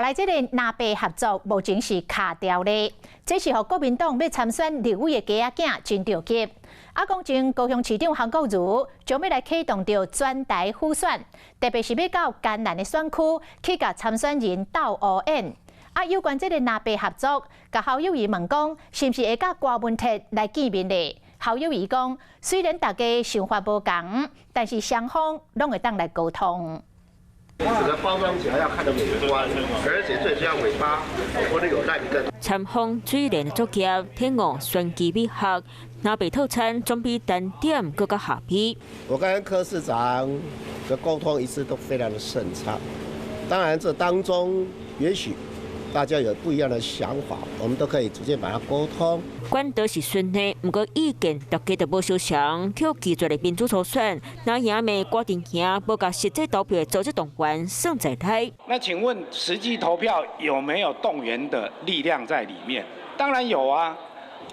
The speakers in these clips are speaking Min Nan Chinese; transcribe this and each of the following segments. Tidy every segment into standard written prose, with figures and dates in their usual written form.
來這個藍白合作目前是卡掉咧，這是予國民黨欲參選立委的家仔囝真著急。啊，講前高雄市長韓國瑜將欲來啟動著全台輔選，特別是欲到嘉南的選區去共參選人鬥烏演。啊，有關這個藍白合作，共侯友宜問講，是毋是會佮柯文哲來見面咧？侯友宜講，雖然大家想法無仝，但是雙方攏會當來溝通。整個包裝起來要看得美觀，而且最主要尾巴不能有爛根。參訪水蓮作業，天鵝選舉美學，藍白套餐總比單點閣較下味。我跟柯市長的溝通一直都非常的順暢，當然這當中也許大家有不一樣的想法，我們都可以逐漸把它溝通。管道是順的，毋過意見大家都無相仝，卻拒絕的民主初選，若贏的郭定贏，無共實際投票的組織動員算在內。那請問實際投票有沒有動員的力量在裡面？當然有啊。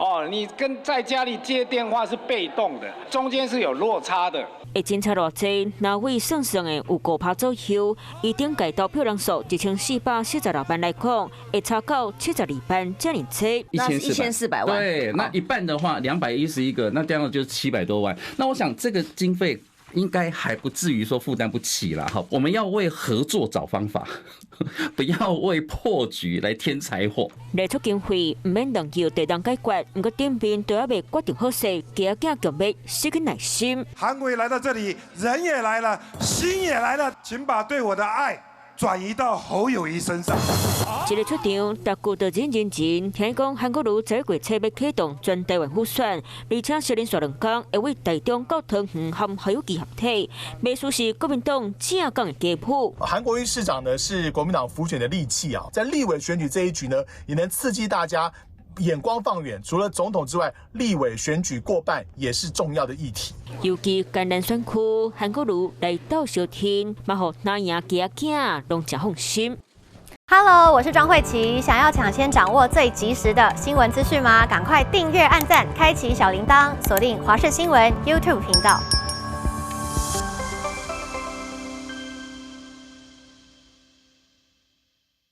哦，你跟在家裡接電話是被動的，中間是有落差的。會偵查偌濟，藍委算算的有5%左右，以頂屆投票人數1446萬來講，會差到72萬遮爾濟。 1400萬。對，那一半的話，211個，那這樣就是700多萬。那我想這個經費應該還不至於說負擔不起啦。哈，我們要為合作找方法，不要為破局來添柴火。列出經費毋免能由地人解決，毋過頂面都猶未決定好勢，家仔囝強欲失去耐心。韓國瑜來到這裡，人也來了，心也來了，請把對我的愛轉移到侯友宜身上。一個出場，大家都認認真。聽講韓國瑜這月初欲啟動全台灣輔選，而且小連續2工會為台中到桃園和侯友宜合體，袂輸是國民黨正港的家譜。韓國瑜市長呢是國民黨輔選的利器啊，在立委選舉這一局呢，也能刺激大家眼光放遠。除了總統之外，立委選舉過半也是重要的議題。尤其嘉南選區，韓國瑜來到相挺，嘛予藍營家仔囝攏誠放心。 Hello，我是莊慧琪。想要搶先掌握最及時的新聞資訊嗎？趕快訂閱、按讚、開啟小鈴鐺，鎖定華視新聞 YouTube 頻道。